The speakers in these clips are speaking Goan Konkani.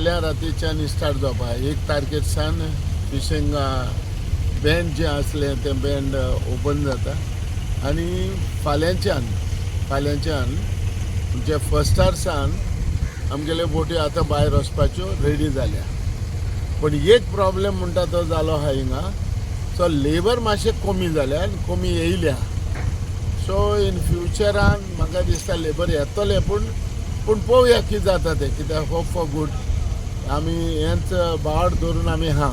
फाल्यां रातीच्यान स्टार्ट जावपा. 1 तारखेर सावन फिशींग बँड जें आसलें तें बँड ओपन जाता आनी फाल्यांच्यान म्हणजे फस्टार सावन आमगेले बोटी आतां भायर वचपाच्यो रेडी जाल्या. पण एक प्रॉब्लेम म्हणटा तो जालो आहा हिंगा. सो लेबर मातशें कमी जाल्या आनी कमी येयल्या. सो इन फ्युचरान म्हाका दिसता लेबर येतले, पूण पळोवया कितें जाता तें. कित्याक होप फॉर गूड, आमी हेंच बाड धरून आमी आहा.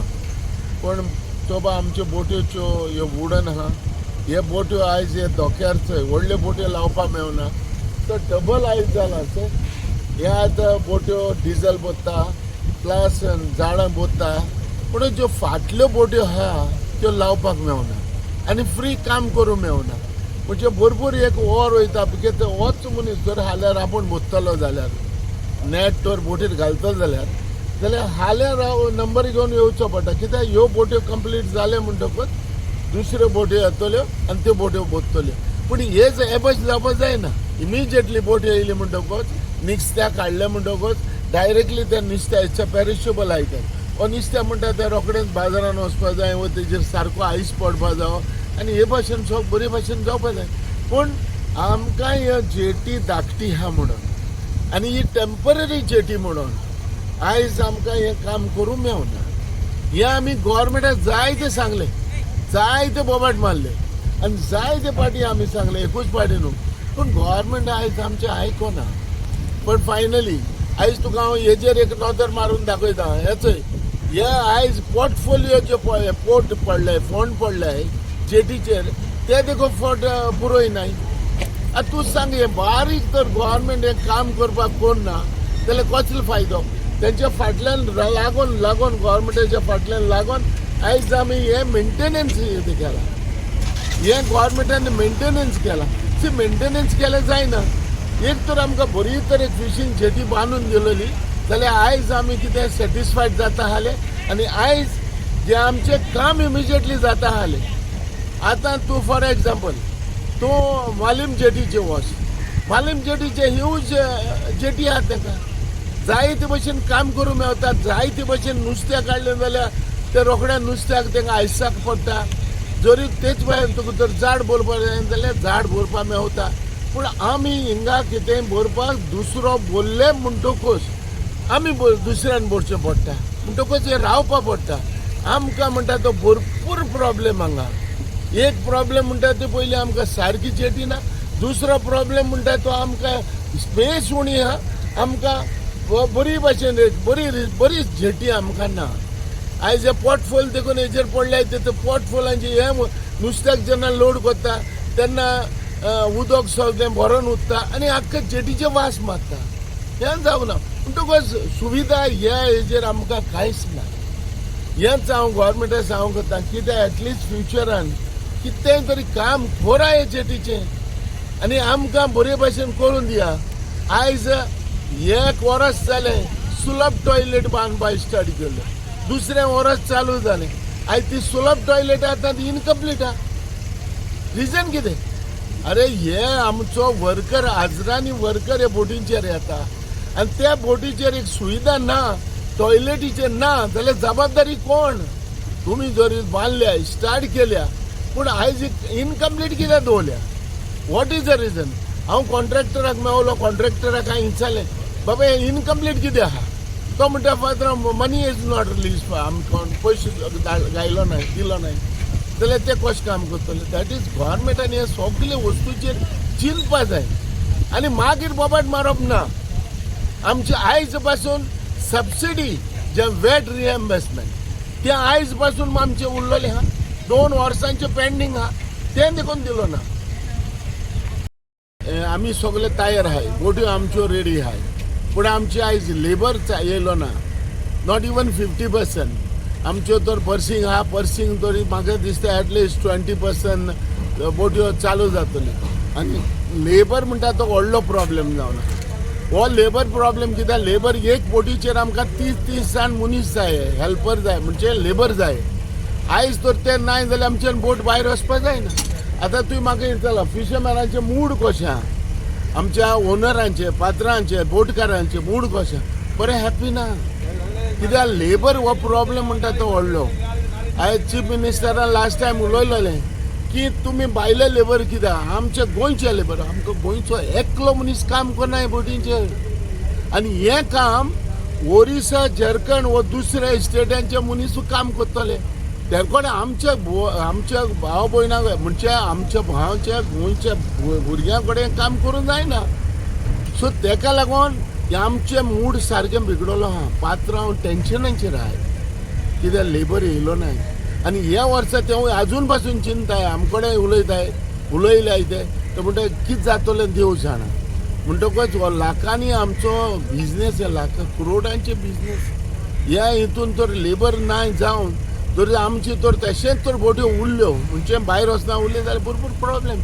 पूण चोबा आमच्यो बोट्योच्यो ह्यो वुडन आहा, हे बोट्यो आयज हे धोक्यार चोय व्हडल्यो बोट्यो लावपाक मेवना. तो डबल आयज जाला. सो हे आतां बोट्यो डिजल बोत्ता, प्लस झाडां बोत्ता, पूण ज्यो फाटल्यो बोट्यो आहा त्यो लावपाक मेवना आनी फ्री काम करूंक मेवना. म्हणजे भरपूर एक वर वयता, because होच मनीस जर हाल्यार आपूण बोत्तलो जाल्यार, नेट तर बोटीर घालतलो जाल्यार हाल्यार हांव नंबर घेवन येवचो पडटा, कित्याक ह्यो बोट्यो कंप्लीट जाल्यो म्हणटकूच दुसऱ्यो बोट्यो येतल्यो आनी त्यो बोट्यो बोत्तल्यो. पूण हे एबस जावपाक जायना. इमिजिएटली बोट येयली म्हणटकूच, नुस्त्या काडलें म्हणटकूच डायरेक्टली ते नुस्त्या, it's a perishable item. हो नुस्तें म्हणटा तें रोखडेंच बाजारान वचपा जाय वो तेजेर सारको आयस पडपा जावो आनी हे भाशेन सगळें बरे भाशेन जावपा जाय. पूण आमकां ह्यो जेटी धाकटी आहा म्हणून आनी ही टेंपररी जेटी म्हणून आयज आमकां हें काम करूंक मेवना. हें आमी गोवोरमेंटाक जायते सांगलें, जायते बोबाट मारले आनी जायते पाटी आमी सांगले, एकूच पाटी न्हू. पूण गोवोरमेंट आयज आमचें आयकोना. पण फायनली आयज तुका हांव हेजेर एक नदर मारून दाखयता. हें चोय, हे आयज पोर्टफोलियो जे पळय पोर्ट पडले, फोंड पडले जेटीचेर, ते देखून फोट पुरोय नाय. आतां तूं सांग, हें बारीक तर गोवोरमेंट हें काम करपाक कोण ना जाल्यार कसलो फायदो? तेंच्या फाटल्यान लागून लागून, गोवोरमेंटाच्या फाटल्यान लागून आयज आमी हें मेंटेनन्स केलां. हें गोवोरमेंटान मेंटेनन्स केलां. सी, मेंटेनन्स केलें जायना. एक तर आमकां बरी तर एक फिशींग जेटी बांदून दिलेली जाल्यार आयज आमी कितें सॅटिस्फायड जाता आसले आनी आयज जें आमचें काम इमिजिएटली जाता आसलें. आतां तूं फॉर एग्जाम्पल तूं मालीम जेटीचे वच. मालीम जेटीचे ह्यूज जेटी आहा. ताका जायते भशेन काम करूंक मेवता. जायते भशेन नुस्तें काडलें जाल्यार ते रोखड्या नुस्त्याक तांकां आयसाक पडटा. जरी तेच भायर तुका जर झाड भरपाक जाय जाल्यार झाड भरपाक मेवता. पूण आमी हिंगा कितेंय भरपाक दुसरो बोल्ले म्हणटकूच आमी दुसऱ्यान भरचें पडटा. म्हणटकूच हें रावपा पडटा आमकां. म्हणटा तो भरपूर प्रॉब्लेम हांगा. एक प्रॉब्लेम म्हणटा ते पयलीं आमकां सारकी जेटी ना. दुसरो प्रॉब्लेम म्हणटा तो आमकां स्पेस उणी आहा. आमकां बरी भाशेन एक बरी बरी जेटी आमकां ना. आयज हे पोटफोल देखून हेजेर पडले ते पोटफोलांचे हे नुस्त्याक जेन्ना लोड करता तेन्ना उदक सगळें भरून उरता आनी आख्खे जेटीचे वास मारता. हें जावना. म्हणटकच सुविधा ह्या हेजेर आमकां कांयच ना. हेंच हांव गोवोरमेंटाक सांगूंक कोत्ता, कित्याक एटलिस्ट फ्युचरान कितेंय तरी काम करा हे जेटीचें आनी आमकां बरे भाशेन करून दिया. आयज एक वरस जालें सुलभ टॉयलेट बांदपाक स्टार्ट केलें. दुसरें वरस चालू जालें. आयज ती सुलभ टॉयलेट आतां ती इनकम्प्लीट आहा. रिजन कितें? अरे, हे आमचो वर्कर, हजरांनी वर्कर हे बोटींचेर येता आनी त्या बोटीचेर एक सुविधा ना, टॉयलेटीचेर ना जाल्यार जबाबदारी कोण? तुमी जरी बांदल्या, स्टार्ट केल्या, पूण आयज इनकम्प्लीट कित्याक दवरल्या? What is the reason? हांव कॉन्ट्रॅक्टराक मेवलो. कॉन्ट्रॅक्टराक हांवें विचारलें, बाबा, हें इनकम्प्लीट कितें आहा? तो म्हणटा, father, money is not release. आमकां पयशे घायलो नाय, दिलो नाय. जाल्यार ते कशें काम करतले? That is गोवोरमेंटान हे सगळे वस्तूचेर चिंतपा जाय आनी मागीर बोबाट मारप ना. आमचे आयज पासून सबसिडी जे वेट रिएम्बर्समेंट ते आयज पासून आमचे उरलेले आहा. 2 वर्सांचे पेंडींग आहा, तें देखून दिलो ना. आमी सगळे तयार आहाय, बोट्यो आमच्यो रेडी आहाय, पूण आमची आयज लेबर येयलो ना, not even 50%. आमच्यो तर पर्सिंग आहा. पर्सिंग तरी म्हाका दिसता एटलिस्ट 20% बोट्यो चालू जातल्यो. आनी लेबर म्हणटा तो व्हडलो प्रॉब्लेम जावन हो लेबर प्रॉब्लेम. कित्याक लेबर एक बोटीचेर आमकां 30 30 जाण मनीस जाय, हेल्पर जाय, म्हणजे लेबर जाय. आयज तर ते नाय जाल्यार आमच्यान बोट भायर वचपाक जायना. आतां तुवें म्हाका विचारलां, फिशरमॅनाचें मूड कशें आहा, आमच्या ओनरांचे, पात्रांचे, बोटकारांचे मूड कशें. बरें हॅप्पी ना. कित्याक लेबर हो प्रॉब्लेम म्हणटा तो व्हडलो. हांवें चीफ मिनिस्टरान लास्ट टायम उलयलेलें की तुमी भायले लेबर कित्याक, आमचे गोंयचे लेबर, आमकां गोंयचो एकलो मनीस काम करना हे बोटींचेर. आनी हें काम ओरिसा, झारखंड वो दुसऱ्या स्टेटांचे मनीस काम करतले. तेरकोण आमच्या आमच्या भाव भयणां म्हणजे आमच्या भावाच्या गोंयच्या भुरग्यां कडेन काम करूंक जायना. सो तेका लागून आमचे मूड सारकें बिगडलो आहा. पात्रांव टेन्शनाचेर आहाय कित्याक लेबर येयलो नाय. आनी ह्या वर्सा तेवूय आजून पासून चिंताय आमकडे उलयताय, उलयल्याय ते ते म्हणटा कितें जातलें देव जाणा. म्हणटकच हो लाखांनी आमचो बिजनेस, लाखां करोडांचे बिजनेस ह्या हितून तर लेबर ना जावन तर आमची तर तशेंच तर बोट्यो उरल्यो म्हणजे भायर वचना उरल्यो जाल्यार भरपूर प्रॉब्लेम.